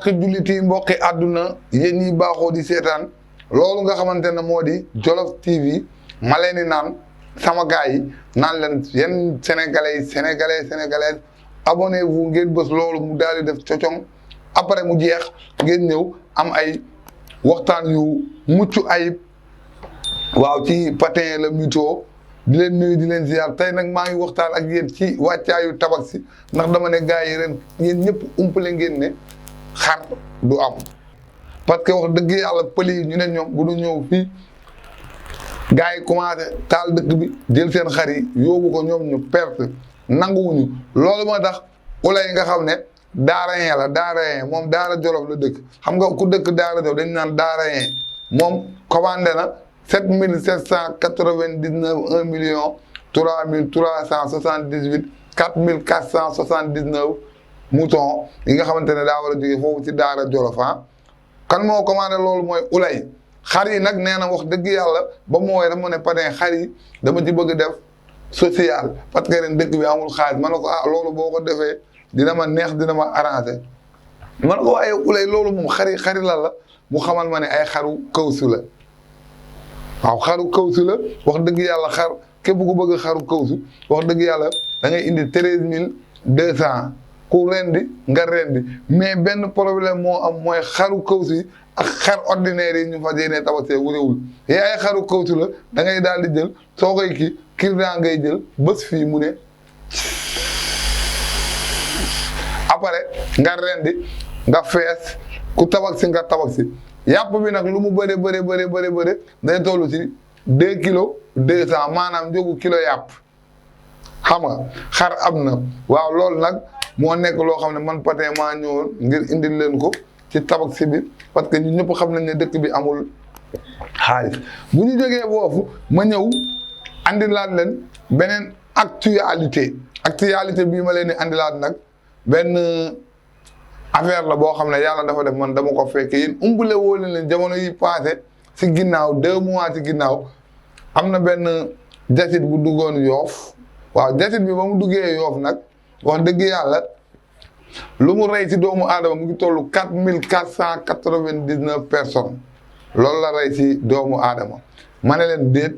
mbokki jullit yi mbokki àdduna yéen ñi baaxoo di seetaan loolu nga xamante ne moo di Jolof TV ma leen di naan sama gars yi naan leen yéen sénégalais abonnez-vous ngeen bës loolu mu daal di def cocong après mu jeex ngeen ñëw am ay waxtaan yu mucc ayib waaw ci Patin le Mytho di leen nuyu di leen ziar tey nag maa ngi waxtaan ak yéen ci wàccaayu tabaski ndax dama ne gars yi ren yéen ñëpp umpale ngeen ne xar du am parce que wax dëgg yàlla pël yi ñu ne ñoom bu du ñëw fii gars yi commencé taal dëkk bi jël seen xar yi yóbbu ko ñoom ñu perte nanguwuñu loolu moo tax ulay nga xam ne daarayen la daarayen moom daara Jolof la dëkk xam nga ku dëkk daara Jolof dañu naan daarayen moom commandé na 7799 1 million 3378 4479 mouton yi nga xamante ne daa war a jógee foofu ci daara Jolof kan moo commandé loolu mooy ulay xar yi nag nee na wax dëgg yàlla ba mu woowee dama ne Patin xar yi dama ci bëgg def social parce que ren dëkk bi amul xaalis ma ne ko loolu boo ko defee dina ma neex dina ma arrangé ma ne ko waaye ulay loolu moom xari la mu xamal ma ne ay xaru kawsu la waaw xaru kawsu la wax dëgg yàlla xar képp ku bëgg xaru kawsu wax dëgg yàlla da ngay indi 13200 ku rendi nga rendi mais benn problème moo am mooy xaru kawsu yi ak xar ordinaire yi ñu fa yéenee tabaskee wurewul yee ay xaru kawsu la da ngay daal di jël soo koy kii kirdan ngay jël bés fii mu ne après nga rendi nga fees ku tabaski nga tabaski yàpp bi nag lu mu bëri day toll ci 2 kilos 200 maanaam njëgu kilo yàpp xam nga xar am na waaw loolu nag moo nekk loo xam ne man Patin maa ñëwoon ngir indil leen ko ci tabaski bi parce que ñun ñëpp xam nañ ne dëkk bi amul xaalis bu ñu jógee foofu ma ñëw andilaat leen beneen actualité bii ma leen di andilaat nag benn affaire la boo xam ne yàlla dafa def man dama ko fekke yéen umbule woo leen jamono yi passé si ginnaaw 2 mois si ginnaaw am na benn jasit bu duggoon Yoof waaw jasit bi ba mu duggee Yoof nag wax dëgg yàlla lu mu rey si doomu aadama mu ngi toll 4499 personnes loolu la rey si doomu aadama ma ne leen déet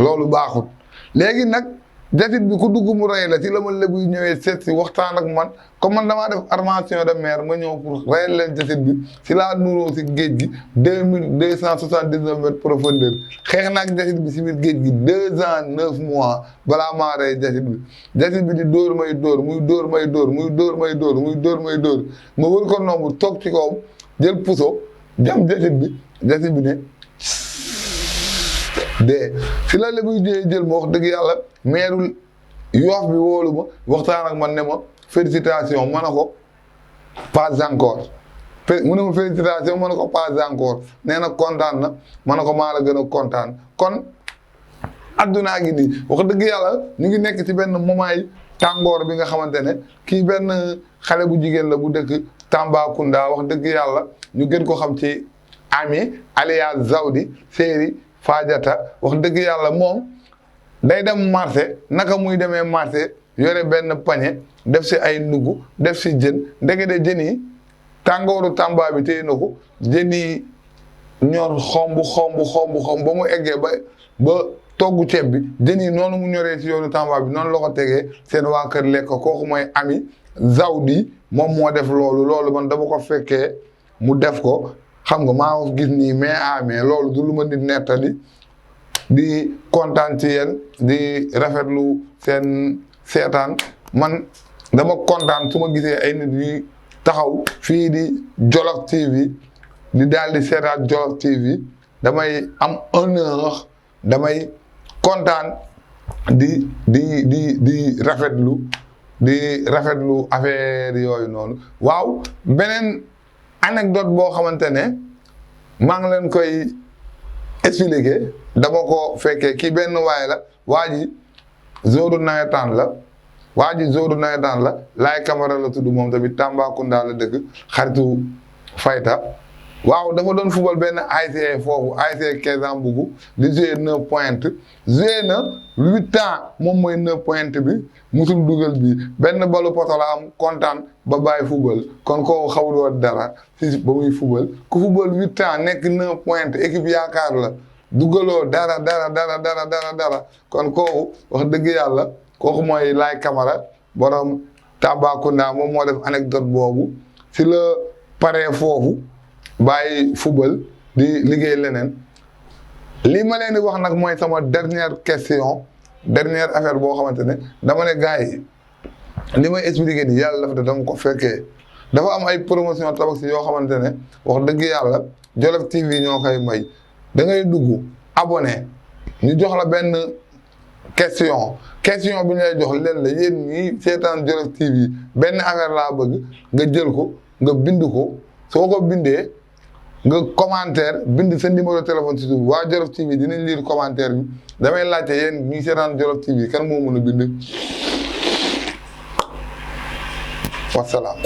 loolu baaxut léegi nag jasit bi ku dugg mu rey la si la ma lébu ñëwee seet si waxtaan ak man comme man damaa def armation de mer ma ñëw pour reyal leen jasit bi si laa nuuroo si géej gi 2279 mètres profondeur xeex naag jasit bi si biir géej gi 2 ans 9 mois balaa maa rey jasit bi di dóor may dóor muy dóor may dóor ma wër ko nombu toog ci kawam jël puso jam jasit bi ne de si la lébuy jël ma wax dëgg yàlla meerul Yoof bi wóolu ma waxtaan ak man ne ma félicitation ma ne ko pas encore mu ne ma félicitation ma ne ko pas encore nee na kontaan na ma ne ko maa la gën a kontaan kon addunaa ngi nii wax dëgg yàlla ñu ngi nekk ci benn moment yi tàngoor bi nga xamante ne kii benn xale bu jigéen la bu dëkk Tambacounda wax dëgg yàlla ñu gën ko xam ci Ami alias Zawdi séeri Fadiata wax dëgg yàlla moom day dem marché naka muy demee marché yore benn pañe def si ay nugg def si jën ndekete jën yi tàngooru Tamba bi téye na ko jën yi ñor xomb ba mu eggee ba togg ceeb bi jën yi noonu mu ñoree si yoonu Tamba bi noonu la ko tegee seen waa kër lekk kooku mooy Ami Zawdi moom moo def loolu man dama ko fekkee mu def ko xam nga maa ngi gis nii mais loolu du lu ma nit nettali di kontaan ci yéen di rafetlu seen seetaan man dama kontaan su ma gisee ay nit yu taxaw fii di Jolof TV di daal di seetaan Jolof TV damay am honneur damay kontaan di rafetlu affaire yooyu noonu waaw beneen anecdote boo xamante ne maa ngi leen koy expliquer dama ko fekkee kii benn waay la waa ji jouru nawetaan la Laay Camara la tudd moom tamit Tambacounda la dëkk xaritu Fayta waaw dafa doon football benn ASC foofu ASC Kézambougou di jouer 9 pointe jouer na 8 ans moom mooy 9 pointe bi musul dugal bi benn balu poto la am kontaan ba bàyyi football kon koo xawuloo dara si ba muy football ku football 8 ans nekk 9 pointe équipe yaakaar la dugaloo dara kon kooku wax dëgg yàlla kooku mooy Laye Camara borom Tambacounda moom moo def anecdote boobu si la paree foofu bàyyi football di liggéey leneen li ma leen di wax nag mooy sama dernière question dernière affaire boo xamante ne dama ne gars yi li may expliqué ni yàlla dafa def dama ko fekkee dafa am ay promotion Tabaski yoo xamante ne wax dëgg yàlla Jolof TV ñoo koy may da ngay dugg abonné ñu jox la benn question bi ñu lay jox leen la yéen ñii seetaan Jolof TV benn affaire laa bëgg nga jël ko nga bind ko soo ko bindee nga commentaire bind sa numéro téléphone si suuf waa Jolof TV dinañ lire commentaire bi damay laajte yéen ñi seetaan Jolof TV kan moo mën a bind wasalaam